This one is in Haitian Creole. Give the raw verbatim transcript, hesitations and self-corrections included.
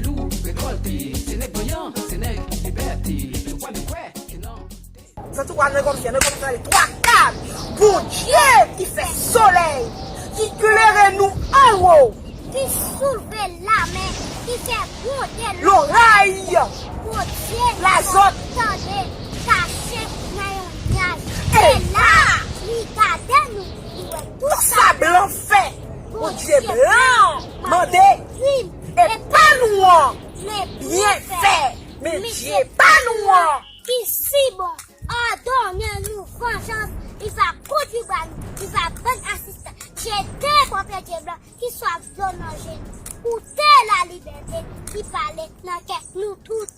Lou rekòlte, se nèg vanyan, se nèg libète. Nou pral kwè ke nan Zanti w al nan kòmsi, nan kòmsi ale twa kad. Bondye ki fè solèy, ki klere nou anwo, ki soulve lamè, ki fè gwonde loray, Bondye lazòt tande, kache nan yon nyaj. E la, li gade nou, li wè tou sa blan fè. Bondye blan mande, e pa nou an, men byen fè, men Dye pa nou an ki si bon, òdone nou vanjans, li va kontri ba nou, li va ban n asistans. Dye de kontre Dye blan ki swaf dlo nan je nou. Koute lalibète ki pale nan kè nou tout.